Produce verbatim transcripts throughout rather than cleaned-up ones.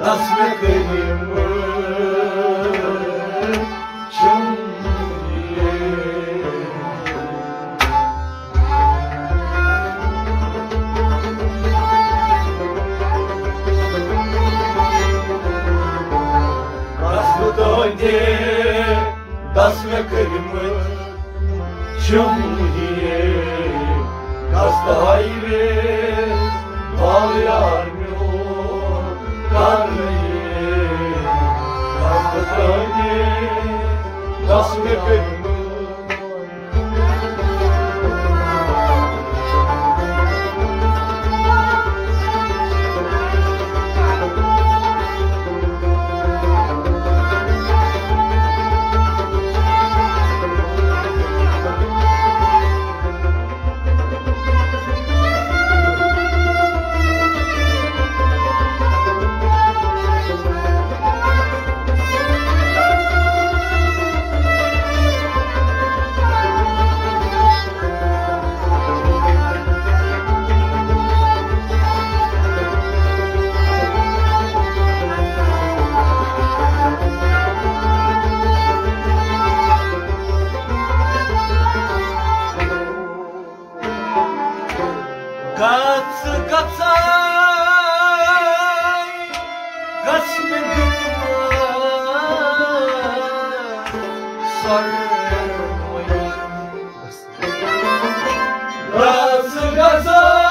دس مےٚ کٔرمٕژ چھُم یہِ۔ دس مےٚ کٔرمٕژ چھُم یہِ۔ دس تہٕ ہاے وے بال یار میون کر یہِ۔ دس تہٕ ہاے وے دس مےٚ کٔرمٕژ۔ گژھ گژھان گژھ مےٚ دیُتمُت سۄرٕ وۄنۍ۔ گژھ گژھان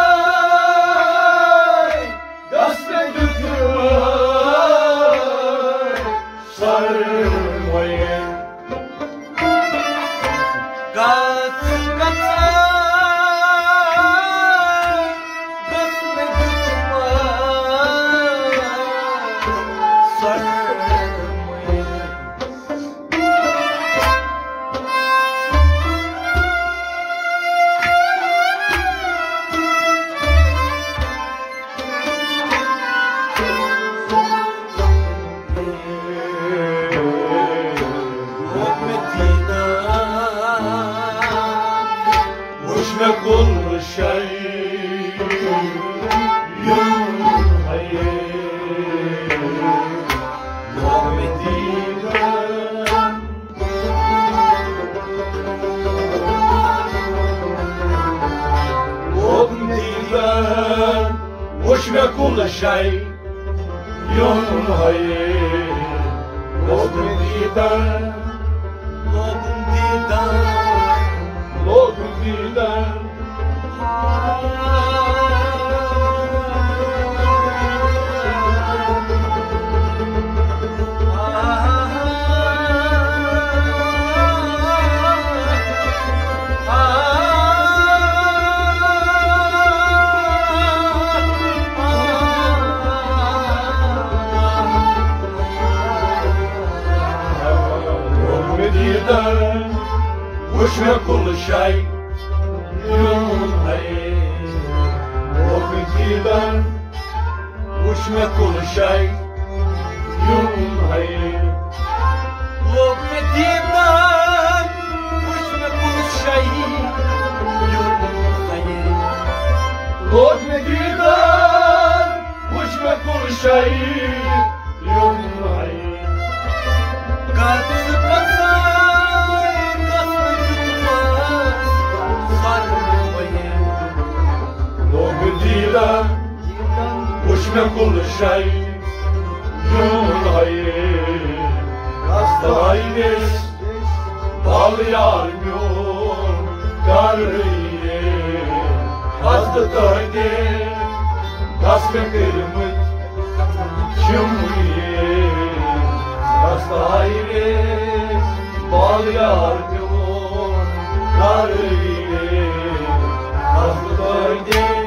گژھ مےٚ دیُتمُت سۄرٕ وۄنۍ۔ گژھ گژھان گژھ مےٚ دیُتمُت سۄرٕ وۄنۍ۔ وٕچھ مےٚ کُل شے یُن ہے، لوگ مےٚ دیٖدن۔ لوگ دیٖدن، وٕچھ مےٚ کُل شے یُن ہے۔ لوگ دیٖدن، لوگ دیٖدن، لوگ دیٖدن۔ وٕچھ مےٚ کُل شے یُن ہے، لوگ دیٖدن۔ وٕچھ مےٚ کُل شے یُن ہے۔ لوگ مےٚ دیٖدن، وٕچھ مےٚ کُل شے یُن ہے۔ لوگ مےٚ دیٖدن، وٕچھ مےٚ کُل شے یُن ہے۔ گژھ گژھان گژھ مےٚ دیُتمُت سۄرٕ وۄنۍ۔ لوگ دیٖدن، وٕچھ مےٚ کُل شے یُن ہے۔ رستہٕ ہاے ویس بال یار میون کر یہِ۔ رستہٕ تہٕ ہاے ویس مےٚ کٔرمٕتۍ چھِم یہِ۔ رستہٕ ہاے ویس بال یار میون کر یہِ۔ رستہٕ تہٕ ہاے ویس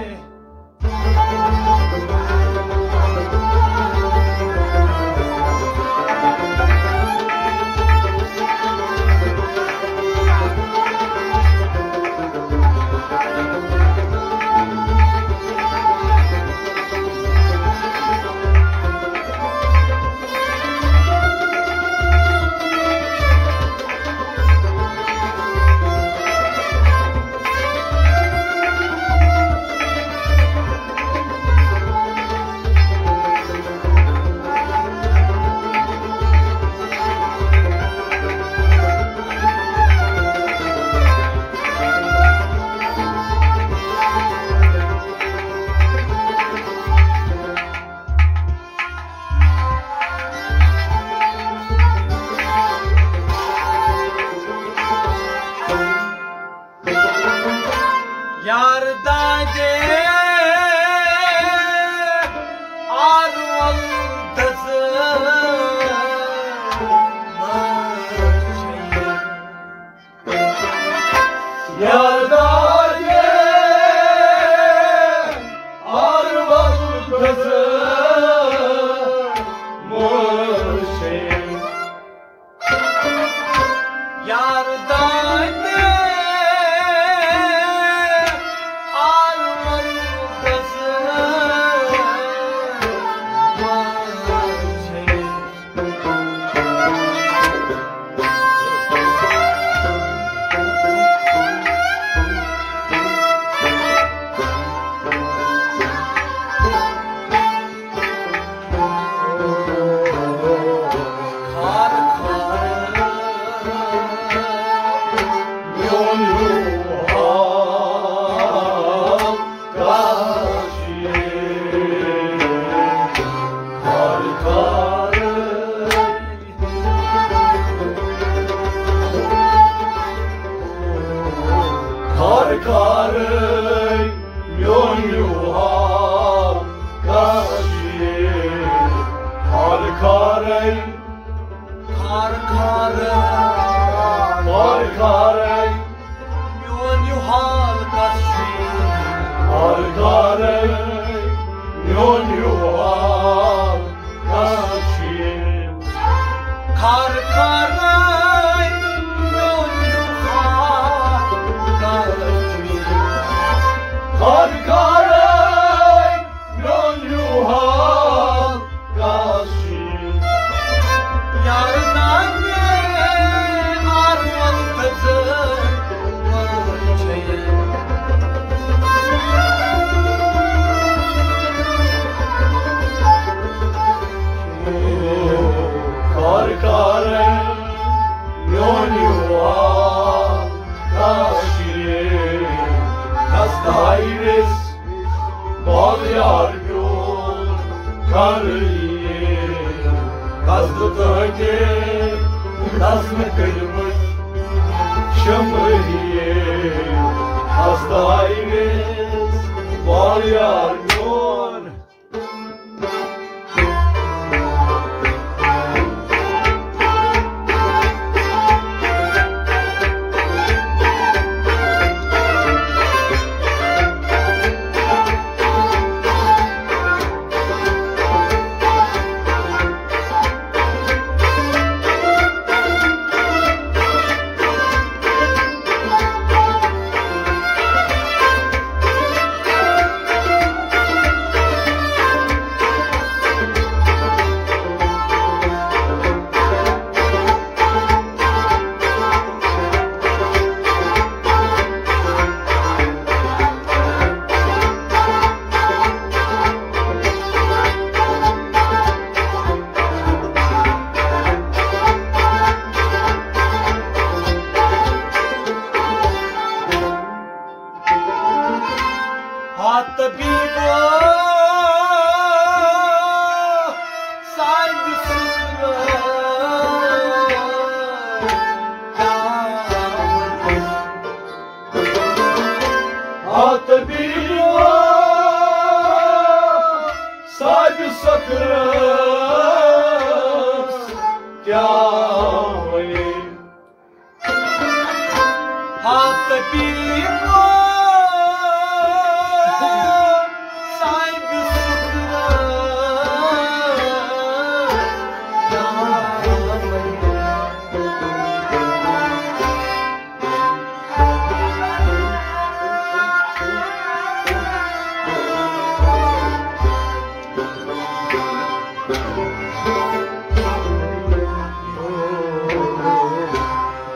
خار خار، خار خار، میون یہِ حال کس چھُ؟ خار خار، میون یہِ حال کس چھُ؟ خار خار، میون یہِ حال کس چھُ؟ خار خار، میون یہِ حال کس چھُ؟ یار زانہِ آروس کھٔژ وٲنۍ چھے۔ خار خار، میون یہِ حال کس چھُ؟ کس تھایہِ ویس بال یار میون کر یہِ؟ کس نہٕ تہٕ کس نہٕ کٔرمٕتۍ شمہٕ یہِ؟ کس تھایہِ ویس بال یار میون۔ ہتھ بیگو سانہِ سُکرٕ۔ ہتھ بیگو سانہِ سُکرٕ۔ کیٛاہ وَنہِ؟ ہتھ پیٖنو سانہِ سُکرٕ۔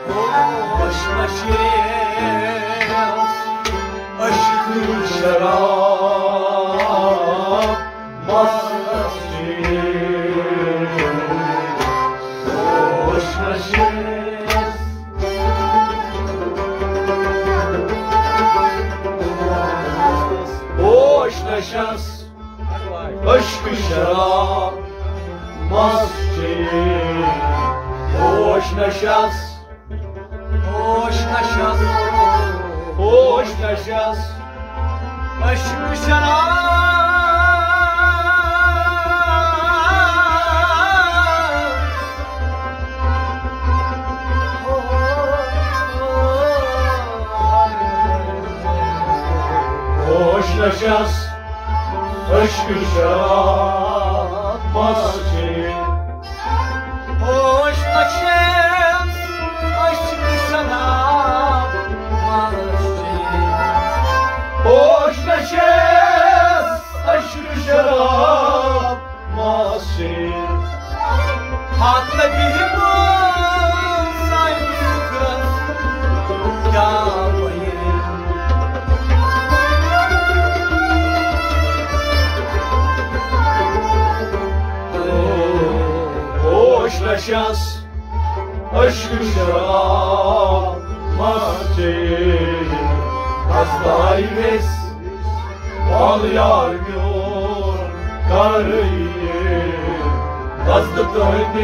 ہوش نشے، عشق شراب مستی۔ ہوش نشے، ہوش نشس، عشق شراب مستی۔ ہوش نشس، ہوش نشس، ہوش نشس، عشق شراب۔ ہوش نشس، عشق شراب مستی۔ ہوش نشس، عشق شراب مستی۔ ہوش نشس، عشق شراب مستی۔ ہتھ بیگو سانہِ سُکرٕ۔ کیٛاہ وَنہِ؟ ہوش نشس، عشق شراب مستی۔ کس تھایہِ ویس بال یار میون کر یہِ؟ کس نہٕ تہٕ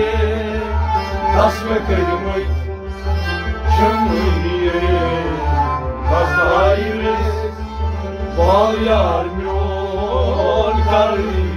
کس نہٕ کٔرمٕتۍ شمہٕ یہِ؟ کس تھایہِ ویس بال یار میون کر یہِ؟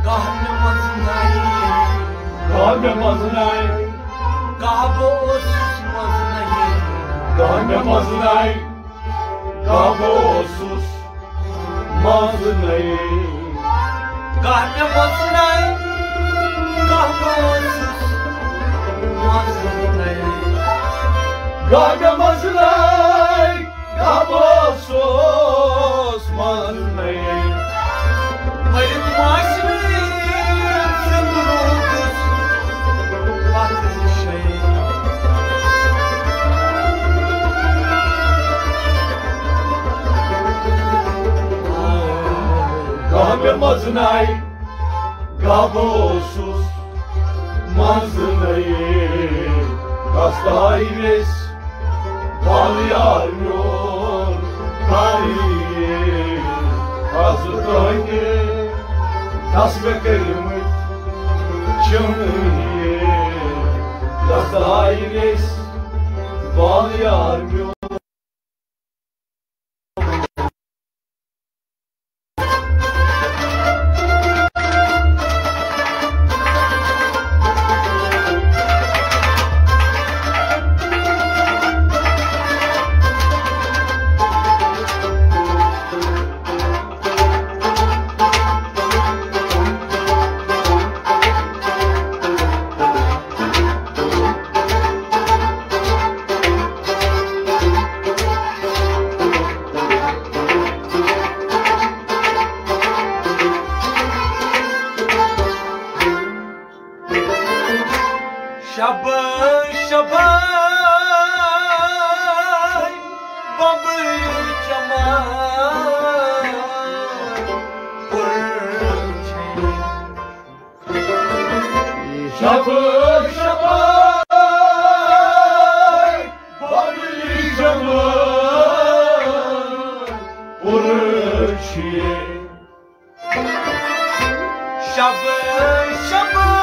گاہ مےٚ منٛز نَے۔ گاہ مےٚ منٛز نَے۔ گاہ بہٕ اوسُس منٛز نَے۔ گاہ مےٚ منٛز نَے۔ گاہ بہٕ اوسُس منٛز نَے۔ گاہ مےٚ منٛز نَے۔ گاہ بہٕ اوسُس منٛز نَے۔ گاہ مےٚ منٛز نَے۔ گاہ بہٕ اوسُس منٛز نَے۔ مٔرِتھ ماسہِ مےٚ زِندٕ روٗدُس پتہٕ نِشے۔ گاہ مےٚ منٛز نَے۔ گاہ بہٕ اوسُس منٛز نَے۔ گژھ تہٕ ہاے ویٚژھ بال یار میون، تاری۔ از تہنٛدِ دس مےٚ کٔرمٕتۍ چٲنۍ۔ گژھ تہٕ ہاے ویٚژھ بال یار میون۔ شب، شب، ببر چمان پر چھے۔ شب، شب، ببر چمان پر چھے۔ شب، شب،